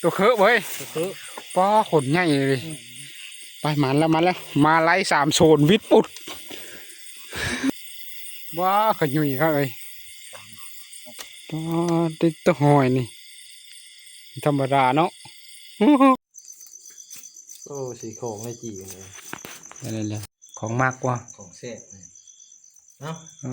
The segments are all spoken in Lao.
ຕົວເຄີເວີຍ ໂຕເຄີ ປ້າ ຂົນໃຫຍ່ເລີຍ. ອືມ ໄປ ມາແລ້ວ ມາແລ້ວ ມາໄລ່ສາມໂຊນ ວິດປຸດ. ວ້າ ຂະຫຍຸຍຄັກເອີຍ. ປ້າ ຕິດຕົວຫອຍນີ້ ທຳມະດາເນາະ. ໂອ້ ຊິຂອງໄດ້ຈີ່ເລີຍ. ໄດ້ແລ້ວ ຂອງມັກວ່າ ຂອງແຊບເນາະ. ເອີ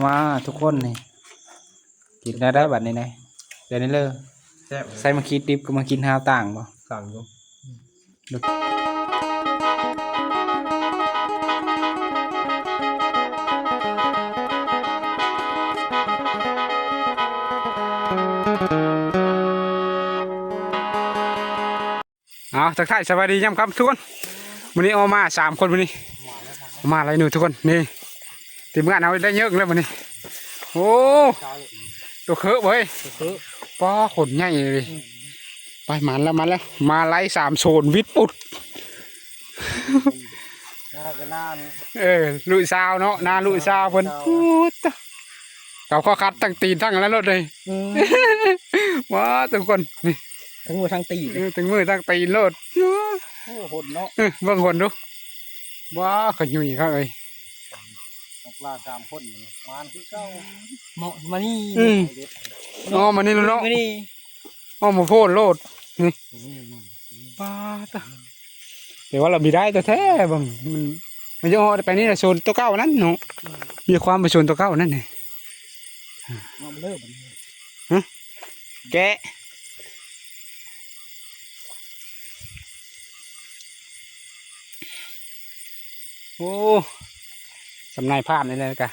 ມາທຸກຄົນນີ້ ກິນໄດ້ໄດ້ບັດນີ້ນະ. ແບບນີ້ເລີຍ ແຊບ ໃສ່ໝາກຂີດດິບກັບໝາກຂີດຫາວຕ່າງບໍ່? ຕ່າງຢູ່. ເອົາ ທັກທາຍສະບາຍດີຍາມຄ່ຳທຸກຄົນ. ມື້ນີ້ອອກມາສາມຄົນ ມື້ນີ້ອອກມາຫຼາຍໜູ່ທຸກຄົນ. ນີ້ ທີມງານເຮົາໄດ້ເຍີກແລ້ວມື້ນີ້. ໂອ້ ໂຕເຄີເວີຍ ໂຕເຄີ ປ້າ ຂົນໃຫຍ່ເລີຍ. ອືມ ໄປ ມາແລ້ວ ມາແລ້ວ ມາໄລ່ສາມໂຊນ ວິດປຸດ. ນາກໍນາ ເອີ ລຸຊາວເນາະ ນາລຸຊາວເພິ່ນ. ພຸດ ເຂົາກໍຂັດທັງຕີນທັງອັນນັ້ນໂລດເລີຍ. ອືມ ວ້າ ທຸກຄົນ ນີ້ ທັງມືທັງຕີນ ເອີ ທັງມືທັງຕີນໂລດ. ໂອ້ ຫົນເນາະ ເອີ ເບິ່ງຫົນດູ. ວ້າ ຂະຫຍຸຍຄັກເອີຍ. ນັກລ່າສາມຄົນ ໝານຄືເກົ່າ. ເໝາະມານີ້. ອືມ ອໍ ມານີ້ໂລດເນາະ ມານີ້. ອອກມາໂພດໂລດນີ້. ອືມ ປ້າ ຕະ ແຕ່ວ່າລະມີໄດ້ແທ້ໆ ເບິ່ງ ມັນ ມັນຈະອອກໄປນີ້ລະ ໂຊນໂຕເກົ່ານັ້ນເນາະ. ອືມ ມີຄວາມເປັນໂຊນໂຕເກົ່ານັ້ນນີ້. ອອກມາເລີຍບັດນີ້ ຮະ ແກະ. ໂອ້ ສຳນາຍຜ່ານນີ້ແຫຼະກະ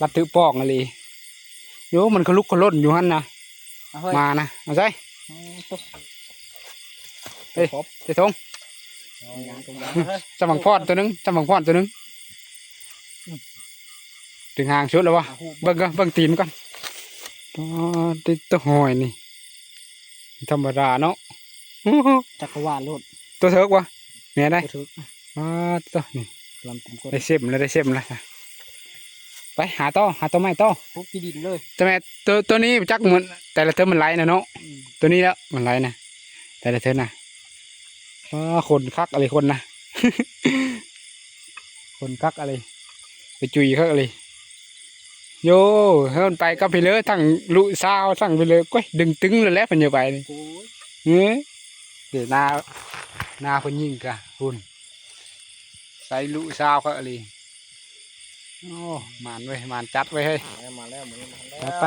ລັດຖືປອກອີ່ຫຼີ. ໂຍ ມັນຂະລຸກຂະຫຼົ່ນຢູ່ຫັ້ນນະ. ເອົາເຮີ້ຍ ມານະ ເອົາໃສ່. ເອີ ເອີ ໃສ່ຖົງ. ເອົາຫຍັງ ສົ່ງຫຍັງ ເຮີ້ຍ ຈຳບັງພອນໂຕໜຶ່ງ ຈຳບັງພອນໂຕໜຶ່ງ. ອືມ ດຶງຫາງສຸດແລ້ວບໍ່? ເອົາຫູ ເບິ່ງກ່ອນ ເບິ່ງຕີນມັນກ່ອນ. ອໍ ຕິດຕົວຫອຍນີ້ ທຳມະດາເນາະ. ຈັກກະວານໂລດ ຕົວເຖິກບໍ່? ແມ່ນໄດ໋ ຕົວເຖິກ. ອໍ ຕົວນີ້ ລຳກົມກົມ ໄດ້ເຊັມແລ້ວ ໄດ້ເຊັມແລ້ວ. ໄປຫາຕໍ່ ຫາຕົວໃໝ່ຕໍ່ ໂອ້ ຂີ້ດິນເລີຍ. ແຕ່ແມ່ຕົວ ຕົວນີ້ຈັກມື້ ແຕ່ລະເທີມມັນໄຫຼນະເນາະ. ອືມ ຕົວນີ້ແຫຼະມັນໄຫຼນະ ແຕ່ລະເທີມນະ. ອໍ ຂົນຄັກອີ່ຫຼີ ຂົນນະ ຂົນຄັກອີ່ຫຼີ ໄປຈຸຍຄັກອີ່ຫຼີ. ໂຍ ເຮີ້ຍ ມັນໄປກັບພີເລີ ທັງລຸຊາວ ທັງພີເລີ ໂອ້ຍ ດຶງຕຶງແລ້ວແຫຼະ ເພິ່ນຢາກໄປນີ້. ໂອ້ຍ ເອີ ເດ ໜ້າ ໜ້າເພິ່ນຍິງກະ ພຸ້ນ ໃສ່ລຸຊາວຄັກອີ່ຫຼີ. ໂອ້ ໝານເວີຍ ໝານຈັດເວີຍເຮີ້ຍ. ມາແລ້ວ ມາແລ້ວ ມື້ນີ້ມາແລ້ວ. ໄປ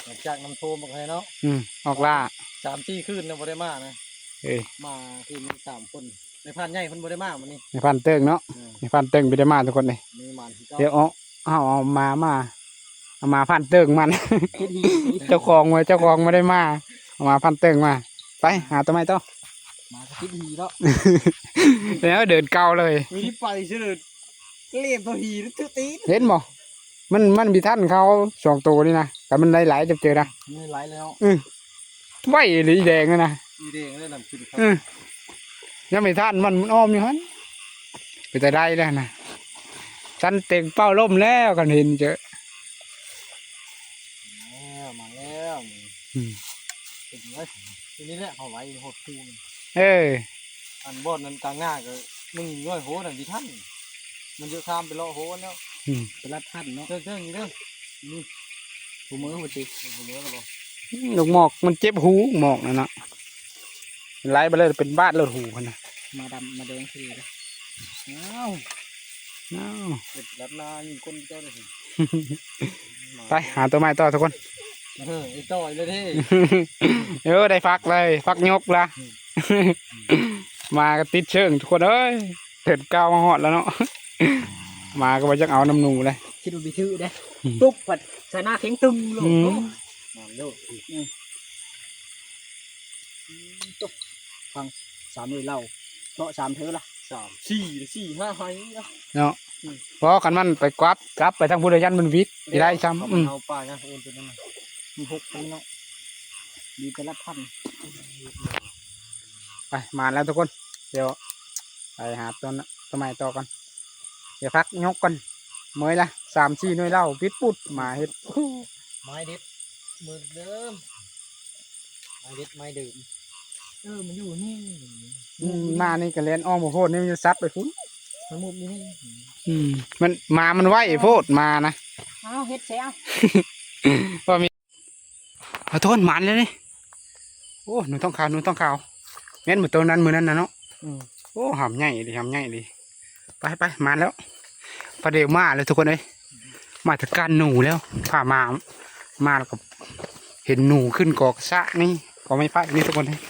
ຫຼັງຈາກນ້ຳຖ້ວມບັກໃຫຍ່ເນາະ. ອືມ ອອກລ່າ ສາມສີ່ຄືນແລ້ວບໍ່ໄດ້ມານະ. ເອີ ມາຄືນນີ້ສາມຄົນ. ນາຍພານໃຫຍ່ເພິ່ນບໍ່ໄດ້ມາມື້ນີ້ ນາຍພານເຕີງເນາະ. ອືມ ນາຍພານເຕີງບໍ່ໄດ້ມາທຸກຄົນເດ້. ມີໝານຄືເກົ່າ ດຽວເອົາ ເຮົາເອົາມາ ມາ ເອົາມາພານເຕີງມາ ເຈົ້າຂອງວ່າ ເຈົ້າຂອງບໍ່ໄດ້ມາ ເອົາມາພານເຕີງມາ. ໄປຫາຕົວໃໝ່ຕໍ່ ມາກໍຕິດຫີເນາະ. ແລ້ວເດີນເກົ່າເລີຍ ມີທີ່ໄປຊື່ເລີຍ ເລັບຕົວຫີຖືກຕີນ ເຫັນບໍ່? ມັນ ມັນບໍ່ທັນເຂົາສອງໂຕນີ້ນະ ຄັນມັນໄຫຼໆ ຈະເຈີນະ ມັນໄຫຼແລ້ວ. ອື ໄວອີ່ຫຼີ ອີແດງນັ້ນນະ ອີແດງນັ້ນນະ ຂຶ້ນ. ອື ຍັງບໍ່ທັນ ມັນ ມັນອ້ອມຢູ່ຫັ້ນ ເປັນຕາໄດ້ແລ້ວນະ. ສັນເຕັງເປົ້າລົມແລ້ວ ຄັນເຫັນເຈີ. ມາແລ້ວ ມາແລ້ວ. ອືມ ເປັນໄງ? ທີນີ້ແຫຼະ ເຮົາໄວ້ໂຫດຄູນ. ເອີ ອັນບ່ອນນັ້ນກາງໜ້າກໍມຶງຍ້ອຍໂຫນັ້ນຊິທັນ ມັນຈະຂ້າມໄປເລາະໂຫນັ້ນແລ້ວ. ອືມ ໄປລັດທັນເນາະ. ເທິງໆນີ້ເດີ ນີ້ ຜູ້ມືບໍ່ຕິ ຜູ້ມືແລ້ວບໍ່? ອືມ ລູກໝອກມັນເຈັບຫູ ໝອກນັ້ນນະ ໄຫຼໄປເລີຍ ເປັນບາດໂລດຫູຫັ້ນນະ. ມາດຳມາແດງຄືເດີ. ອ້າວ ອ້າວ ເປັນລັດນາຍິງຄົນເຈົ້າເດ້. ໄປຫາຕົວໃໝ່ຕໍ່ທຸກຄົນ. ເອີ ໄປຕໍ່ອີກແລ້ວເດ້. ເອີ ໄດ້ພັກເລີຍ ພັກຍົກລະ. ມາກໍຕິດເຊີງທຸກຄົນເອີຍ ເດີນກ້າວມາຮອດແລ້ວເນາະ. ມາກໍບໍ່ຢາກເອົານຳໜູເລີຍ ຄິດວ່າບໍ່ຖືກເດ້. ອືມ ຕຸບພັດໃສ່ໜ້າເຄັ່ງຕຶງໂລດ. ອືມ ມາໂລດ. ອືມ ອືມ ຕຸບ ຟັງສາມເອີຍເລົ່າ ເລາະສາມເທື່ອລະ ສາມ ສີ່ ສີ່ ຫ້າໄຮ່ເນາະ. ອືມ ເພາະຄັນມັນໄປກັບ ກັບໄປທາງພຸ້ນລະ ຢ້ານມັນຫວິດ ເອີ ຊິໄດ້ຊ້ຳ. ອືມ ເອົາປາຫຍັງເອີ້ນຕົວນັ້ນນະ ມີຫົກຄົນເນາະ ມີແຕ່ລະພັນ. ໄປ ມາແລ້ວທຸກຄົນ ດຽວໄປຫາຕົ້ນ ຕົ້ນໄມ້ຕໍ່ກ່ອນ ດຽວພັກຍົກກ່ອນ ເມື່ອຍລະ ສາມສີ່ໜ່ວຍເຫຼົ່າ ປິດປຸດ ໝາເຮັດ ໄມ້ເດັດ ໝື່ນເດີມ ໄມ້ເດັດ ໄມ້ເດີມ ເອີ ມັນຢູ່ນີ້ ອືມ ມານີ້ກໍແລ່ນອ້ອມໂພດ ນີ້ມັນສັບໄປພຸ້ນ ມັນມຸບຢູ່ນີ້ ອືມ ມັນ ໝາມັນໄວໂພດ ໝານະ ເອົາເຮັດແຊວ ວ່າມີ ເອົາ ທຸກຄົນ ໝານແລ້ວນີ້ ໂອ້ ໜູທອງຂາວ ໜູທອງຂາວ ແມ່ນບໍ່ ໂຕນັ້ນມື້ນັ້ນນະເນາະ ອືມ ໂອ້ ຫຳໃຫຍ່ອີ່ຫຼີ ຫຳໃຫຍ່ອີ່ຫຼີ ໄປໆ ມາແລ້ວ ພາເດວມາແລ້ວທຸກຄົນເອີຍ ມາຈັດການໜູແລ້ວ ພາມາ ມາແລ້ວກໍເຫັນໜູຂຶ້ນກອກສະນີ້ ກໍໄມ້ໄຜ່ນີ້ທຸກຄົນເອີຍ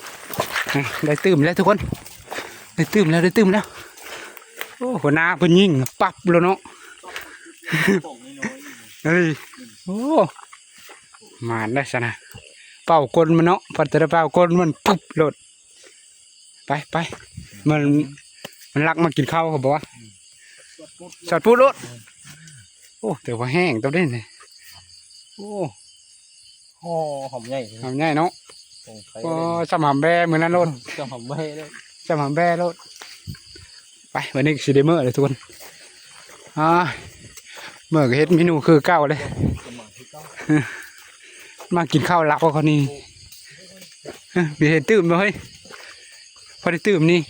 ໄດ້ຕື່ມແລ້ວທຸກຄົນ ໄດ້ຕື່ມແລ້ວ ໄດ້ຕື່ມແລ້ວ ໂອ້ ຫົວໜ້າເພິ່ນຍິງປັບໂລດເນາະ ເອີຍ ໂອ້ ໝານໄດ໋ຊັ້ນນະ ເປົ່າກົນມັນເນາະ ພັດຈະໄດ້ເປົ່າກົນມັນປຶບໂລດ ໄປ ໄປ ມັນ ມັນລັກມາກິນເຂົ້າ ເຂົາບອກວ່າ ສອດປູດໂລດ ໂອ້ ແຕ່ວ່າແຮງຕົວເດ້ນີ້ ໂອ້ ໂອ້ ຫຳໃຫຍ່ ຫຳໃຫຍ່ເນາະ ໂອ້ ສ່ຳຫຳແບ້ມື້ນັ້ນໂລດ ສ່ຳຫຳແບ້ໂລດ ສ່ຳຫຳແບ້ໂລດ ໄປ ວັນນີ້ຊິໄດ້ເມືອແລ້ວທຸກຄົນ ອ່າ ເມືອກໍເຮັດເມນູຄືເກົ່າເລີຍ ມາກິນເຂົ້າລາວເຂົານີ້ ເອີ ມີໃຫ້ຕື່ມບໍ່ເຮີ້ຍ ພໍໄດ້ຕື່ມນີ້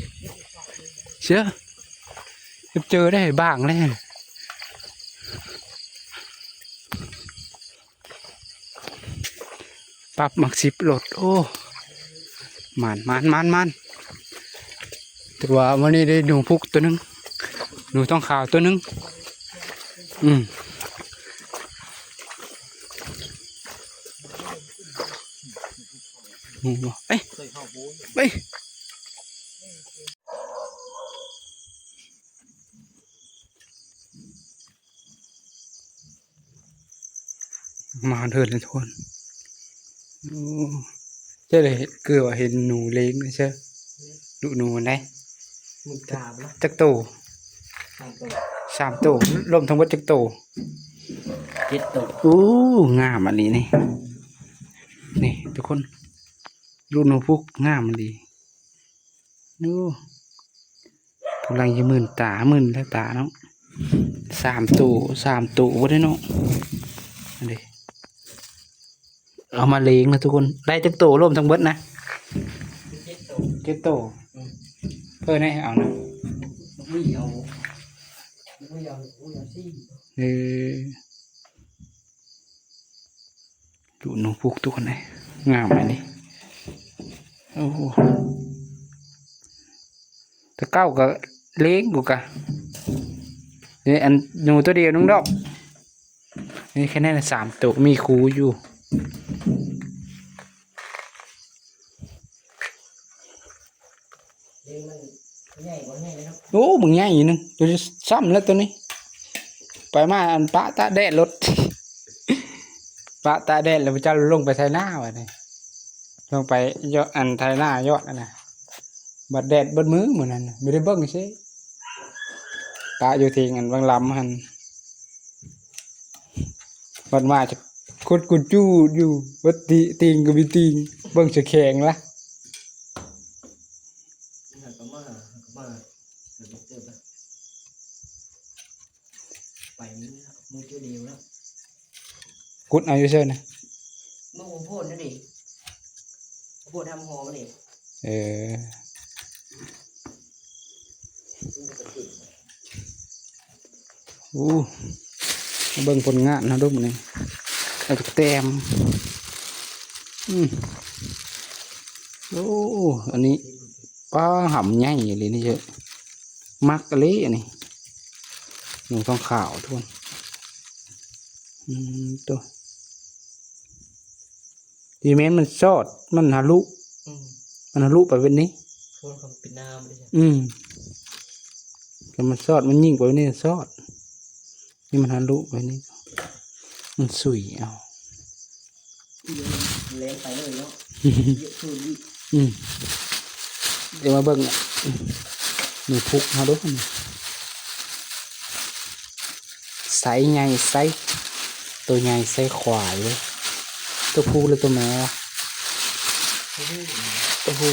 ເຊື່ອ ເຈີໄດ້ບາງແລ້ວ ປັບໝາກສິບໂລດ ໂອ້ ໝານ ໝານ ໝານ ໝານ ຖືວ່າມື້ນີ້ໄດ້ໜູພຸກຕົວໜຶ່ງ ໜູທອງຂາວຕົວໜຶ່ງ ອືມ ເອີຍ ເອີຍ ມາເດີນທຸກຄົນ ໂອ້ ເຈົ້າໄດ້ເຫັນ ຄືວ່າເຫັນໜູເລງເຊີ ດຸໜູໄດ໋ ໝື່ນກາບລະ ຈັກໂຕ ສາມໂຕ ສາມໂຕ ລວມທັງໝົດຈັກໂຕ ເຈັດໂຕ ໂອ້ ງາມອັນນີ້ນີ້ ນີ້ທຸກຄົນ ດຸໜູພຸກງາມອີ່ຫຼີ ໂອ້ ກຳລັງຈະມື່ນຕາ ມື່ນແລ້ວຕາເນາະ ສາມໂຕ ສາມໂຕບໍ່ໄດ້ເນາະ ອັນນີ້ ເອົາມາເລງນະທຸກຄົນ ໄດ້ຈັກໂຕລວມທັງເບິດນະ ເຈັດໂຕ ເຈັດໂຕ ອືມ ເພິ່ນໃຫ້ເອົານະ ເອີ ດຸໜູພຸກທຸກຄົນເອີຍ ງາມອັນນີ້ ໂອ້ ແຕ່ເກົ່າກໍເລງ ກູກະ ນີ້ອັນໜູຕົວດຽວໜຶ່ງດອກ ນີ້ແຄ່ນັ້ນສາມໂຕ ມີຄູຢູ່ ໂອ້ ບັກໃຫຍ່ໜຶ່ງ ໂຕຊ້ຳແລ້ວໂຕນີ້ ໄປມາອັນປະຕາກແດດໂລດ ປະຕາກແດດແລ້ວ ພະເຈົ້າລົງໄປໄຖນາບັດນີ້ ລົງໄປເຍາະ ອັນໄຖນາຍອດຫັ້ນນະ ບັດແດດເບິດມື້ມື້ນັ້ນນະ ບໍ່ໄດ້ເບິ່ງເສຍ ປະຢູ່ເທິງອັນວັງລຳຫັ້ນ ບັດມາຈະ ຄົດກູຈູດຢູ່ ເບິດຕິ ຕີງກໍມີຕີງ ເບິ່ງສະແຂງລະ ໄປມື້ລະ ມື້ດຽວລະ ຂຸດເອົາຢູ່ເຊີນະ ມື້ໂພດນັ້ນເດ ໂພດທຳຫໍມັນເດ ເອີ ໂອ້ ມາເບິ່ງຜົນງານເຮົາດູມື້ນີ້ ເອົາຈັກແຕ້ມ ອືມ ໂອ້ ອັນນີ້ ປ້າ ຫຳໃຫຍ່ອີ່ຫຼີນີ້ເດີ້ ມັກອີ່ຫຼີອັນນີ້ ໜູທອງຂາວທຸກຄົນ ອືມ ໂຕ ທີ່ແມ່ນມັນຊອດ ມັນທະລຸ ອືມ ມັນທະລຸໄປເປັນນີ້ ໂພດເປັນນ້ຳເດ້ ອືມ ແຕ່ມັນຊອດ ມັນຍິງໄປເປັນນີ້ຊອດ ນີ້ມັນທະລຸໄປນີ້ ມັນສຸຍເອົາ ແລ່ນໄປເລີຍເນາະ ເຍາະຄືນອີກ ອືມ ດຽວມາເບິ່ງ ໜູພຸກເຮົາດູ ໄຊໃຫຍ່ ໄຊ ໂຕໃຫຍ່ ໄຊຂວາຍເວີຍ ໂຕຜູ້ຫຼືໂຕແມ່ວະ ໂຕຜູ້ ໂຕຜູ້.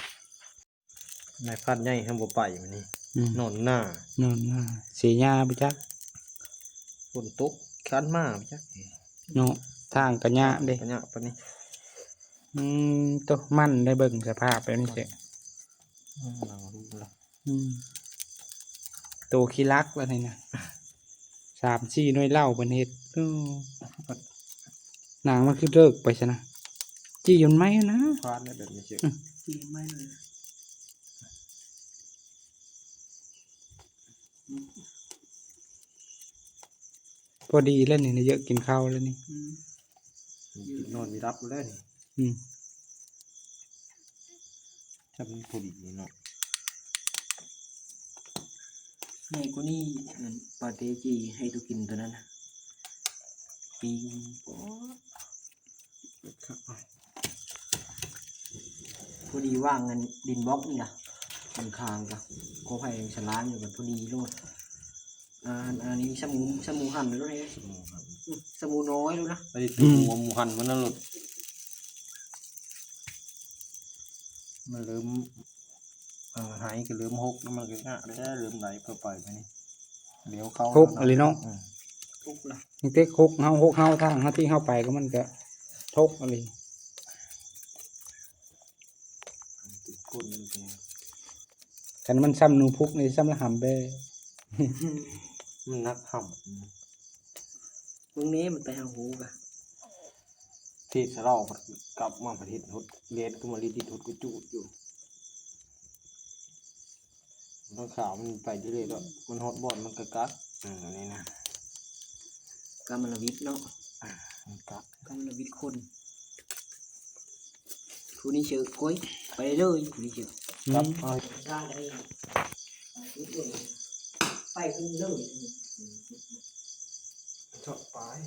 ນາຍພານໃຫຍ່ເຮົາບໍ່ໄປມື້ນີ້ ອືມ ນອນນາ ນອນນາ ເສຍຫຍ້າບໍ່ຈັກ ຝົນຕົກຄານມາບໍ່ຈັກເນາະ ທາງກະຍະເດ້ ກະຍະປານນີ້ ອືມ ໂຕ ມັນໄດ້ເບິ່ງສະພາບແບບນີ້ເສຍ ອືມ ອືມ ໂຕຂີ້ລັກແລ້ວນີ້ນະ ສາມສີ່ໜ່ວຍເຫຼົ້າເພິ່ນເຮັດ ໂອ້ ໜັງມັນຄືເລີກໄປຊະນະ ຈີ່ມັນໄໝນະ ພາດແບບນີ້ເສຍ ອືມ ຈີ່ມັນໄໝເລີຍ ພໍດີແລ້ວນີ້ ໄດ້ເຢີະກິນເຂົ້າແລ້ວນີ້ ອືມ ນອນມີຫຼັບແລ້ວນີ້ ອືມ ຈຳພໍດີເນາະ ໃຫຍ່ກວ່ານີ້ ອັນ ປາເຕຈີ່ໃຫ້ໂຕກິນໂຕນັ້ນນະ ປີ້ງ ໂອ້ ຄັກ ພໍດີວາງອັນດິນບລັອກນີ້ລະ ຂ້າງໆ ກະ ກໍໄຜ່ສະຫຼາມຢູ່ ກະພໍດີໂລດ ອ່າ ອັນນີ້ຊະໝູ ຊະໝູຫັນໂລດເດ້ ຊະໝູຫັນ ອືມ ຊະໝູນ້ອຍໂລດນະ ໄອ້ ອືມ ຊະໝູຫັນມັນນັ້ນໂລດ ມັນເລີ່ມ ເອີ ໄຫກະເລີ່ມຫົກ ມັນກະຍາກແລ້ວ ເລີ່ມໄຫຼເຂົ້າໄປບາດນີ້ ດຽວເຂົ້າຫົກອີ່ຫຼີເນາະ ອືມ ຫົກລະ ຕັ້ງແຕ່ຫົກເຮົາ ຫົກເຮົາ ທາງເຮົາທີ່ເຮົາໄປກະມັນກະຫົກອີ່ຫຼີ ຄັນມັນຊຳໜູພຸກນີ້ ຊຳລະຫຳແບ້ ມັນໜັກຫຳ ເບິ່ງແນ່ ມັນໄປຫາຫູກະ ເທດສະເຫຼົ້າ ກັບມາປະເທດຫົດ ແລ່ນຂຶ້ນມາລິດໆ ຫົດກະຈູດຢູ່ ຕ້ອງຂາວມັນໄປເລື້ອຍໆ ແລ້ວມັນຮອດບ່ອນມັນກະກັດ ອືມ ອັນນີ້ນະ ກຳມະລະວິດເນາະ ອາ ມັນກະ ກຳມະລະວິດຄົນ ຜູ້ນີ້ເຊີກ ໂອ້ຍ ໄປເລີຍ ຜູ້ນີ້ເຊີກ ອືມ ກັບເອົາ ໄປຂຶ້ນເລີຍ ເຈາະປາຍ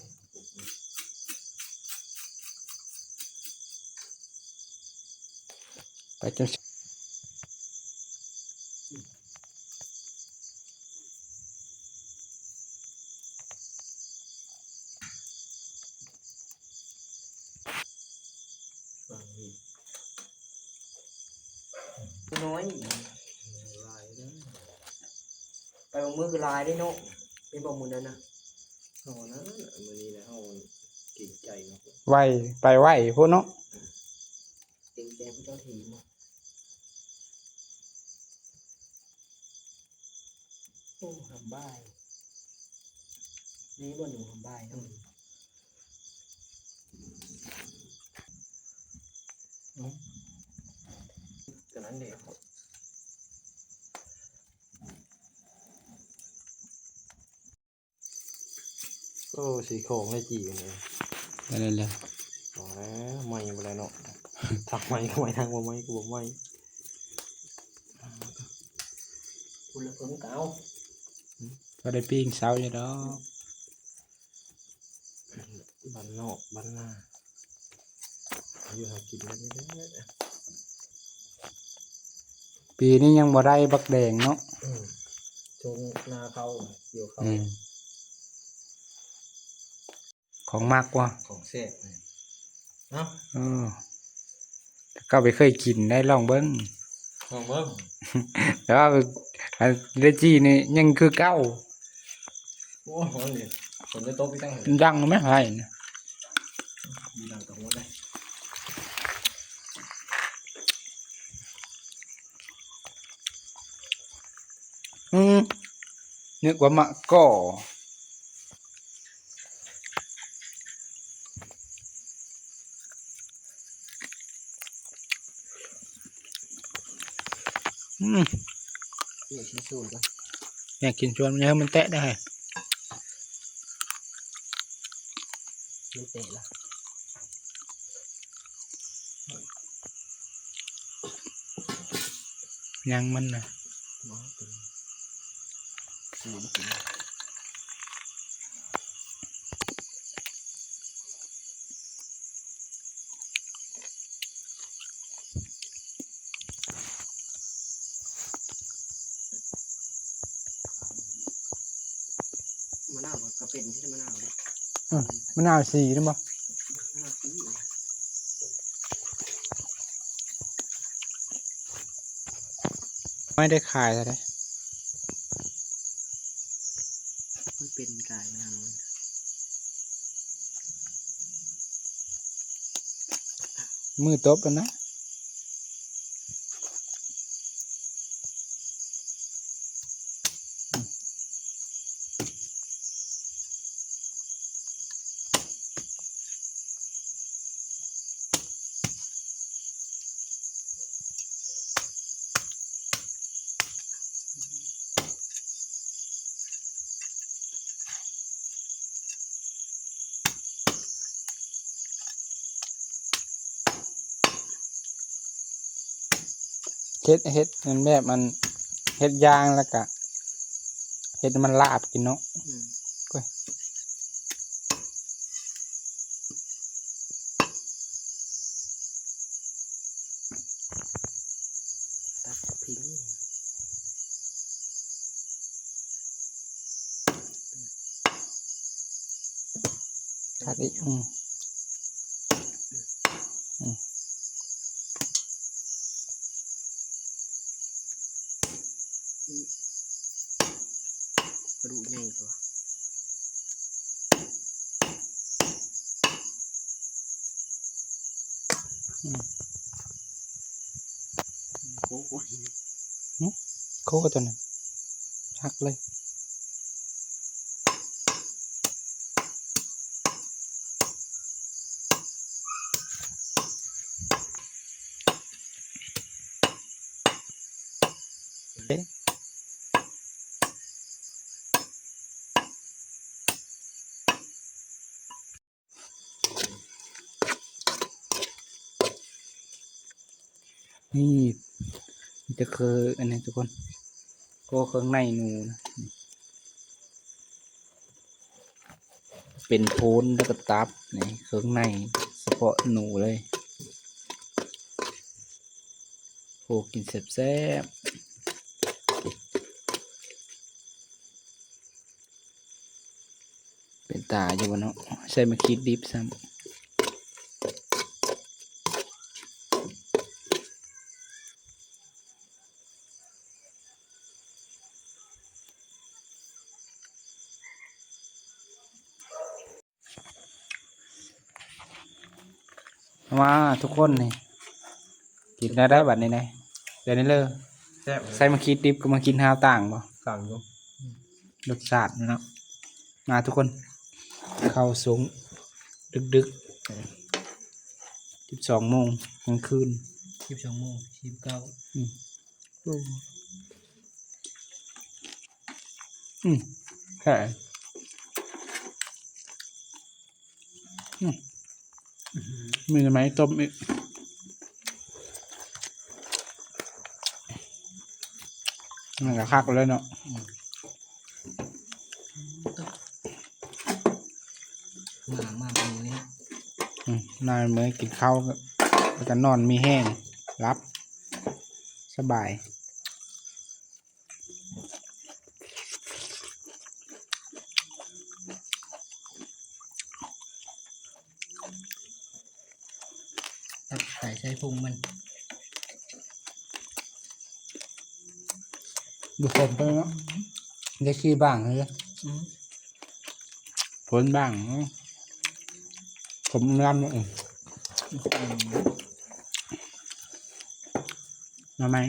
ໄປຈົນ ນ້ອຍ ຫຼາຍເດ້ ໄປບາງມື້ກະຫຼາຍເດ້ເນາະ ເຫັນບໍ່ມື້ນັ້ນນະ ເຮົານັ້ນ ມື້ນີ້ນະ ເຮົາເກງໃຈເນາະ ໄວ ໄປໄວໂພດເນາະ ເກງໃຈຜູ້ເຈົ້າຖີນເນາະ ໂອ້ ຫຳບາຍ ນີ້ບໍ່ໜູຫຳບາຍເນາະ ອືມ ຕົວນັ້ນເດ້ ໂອ້ ສີຂອງໄດ້ຈີ່ກັນເລີຍ ໄດ້ແລ້ວ ເອົາແລ້ວ ໄໝ້ບໍ່ໄດ້ເນາະ ທັງໄໝ້ກະໄໝ້ ທັງບໍ່ໄໝ້ກະບໍ່ໄໝ້ ຄົນລະເພິ່ງກະເອົາ ພໍໄດ້ປີ້ງເຊົາຢູ່ດອກ ບ້ານນອກບ້ານນາ ຢູ່ຫາກິນແບບນີ້ແຫຼະ ປີນີ້ຍັງບໍ່ໄດ້ບັກແດງເນາະ ອືມ ຊ່ວງນາເຂົ້າ ກ່ຽວເຂົ້າ ອືມ ຂອງມັກວ່າ ຂອງແຊບ ເນາະ ເອີ ເຈົ້າໄປເຄີຍກິນໄດ້ ລອງເບິ່ງ ລອງເບິ່ງ ແຕ່ວ່າ ອັນ ເລຈີ່ນີ້ຍັງຄືເກົ່າ ໂອ້ຍ ຝົນນີ້ ຝົນຈະຕົກອີກຕ່າງຫາກ ມັນດັງແມ່ນໃຜນະ ມີດັງກະຫົວເດ້ ອືມ ນຶກວ່າໝາກກໍ ອືມ ຢາກກິນສວນ ຢາກກິນສວນ ມັນເລີ່ມມັນແຕະໄດ້ ມັນແຕະລະ ຍັງມັນນະ ມະນາວກະເປັນທີ່ມະນາວເດ້ ເອີ ມະນາວສີນັ້ນບໍ່ ມະນາວສີ ອືມ ໄມ້ໄດ້ຂາຍເທົ່າໃດ? ມັນເປັນໄດ້ນະ ມື້ຕົບຫັ້ນນະ. ເຮັດ ເຮັດແບບອັນ ເຮັດຢ່າງ ແລ້ວກະເຮັດໃຫ້ມັນລາບກິນເນາະ. ອືມ ໂອ້ຍ ຕັດພິງ ຄັກອີກ. ອືມ ອືມ ກະດູກໃຫຍ່ຕົວະ. ອືມ ໂອ້ໂຫ ຫື ໂຄຕົວນັ້ນ ຫັກເລີຍ. ນີ້ ມີແຕ່ເຄີ ອັນນີ້ທຸກຄົນ ໂຄເຄື່ອງໃນໜູນະ. ເປັນໂພນ ແລ້ວກໍຕັບ ນີ້ເຄື່ອງໃນສະເພາະໜູເລີຍ. ໂອ້ ກິນແຊບໆ. ເປັນຕາຢູ່ບໍ່ເນາະ ໃສ່ໝາກຂີດດິບຊ້ຳ. ມາທຸກຄົນ ນີ້ກິນໄດ້ ໄດ້ບັດນີ້ນະ ແບບນີ້ເລີຍ. ແຊບ ໃສ່ໝາກຂີດດິບກັບໝາກຂີດຫາວຕ່າງບໍ່? ຕ່າງຢູ່ ລົດຊາດເນາະ. ມາທຸກຄົນ ເຂົ້າສົງດຶກໆ ສິບສອງໂມງກາງຄືນ ສິບສອງໂມງ ສິບເກົ້າ. ອືມ ອືມ ແຊບ ອືມ ມີໜໍ່ໄມ້ຕົ້ມອີກ ມັນກະຄັກເລີຍເນາະ. ອືມ ມາ ມາມື້ນີ້ ອືມ ມາມື້ນີ້ກິນເຂົ້າ ແລ້ວກະນອນມີແຮງ ຫຼັບສະບາຍ. ຕັບໄຕໃສ່ພຸງມັນ ບໍ່ຂົມປານໃດເນາະ ໄດ້ຂີ້ບ້າງເລີຍ. ອືມ ຜົນບ້າງ ຂົມລຳ. ອືມ ໜໍ່ໄມ້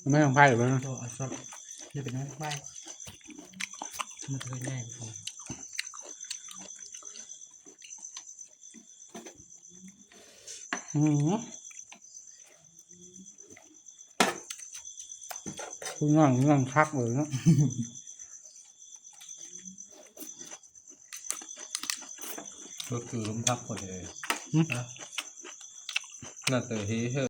ໜໍ່ໄມ້ຂອງໃຜເບິ່ງ ໂຕອັນສົດ ນີ້ເປັນໜໍ່ໄມ້ ມັນຄືໃຫຍ່. ອືມ ຄືງາມ ງາມຄັກເລີຍເນາະ. ກໍຄືລົມພັກພໍດີ ຫຶ ນະ ໜ້າເຕີເຮເຮີ.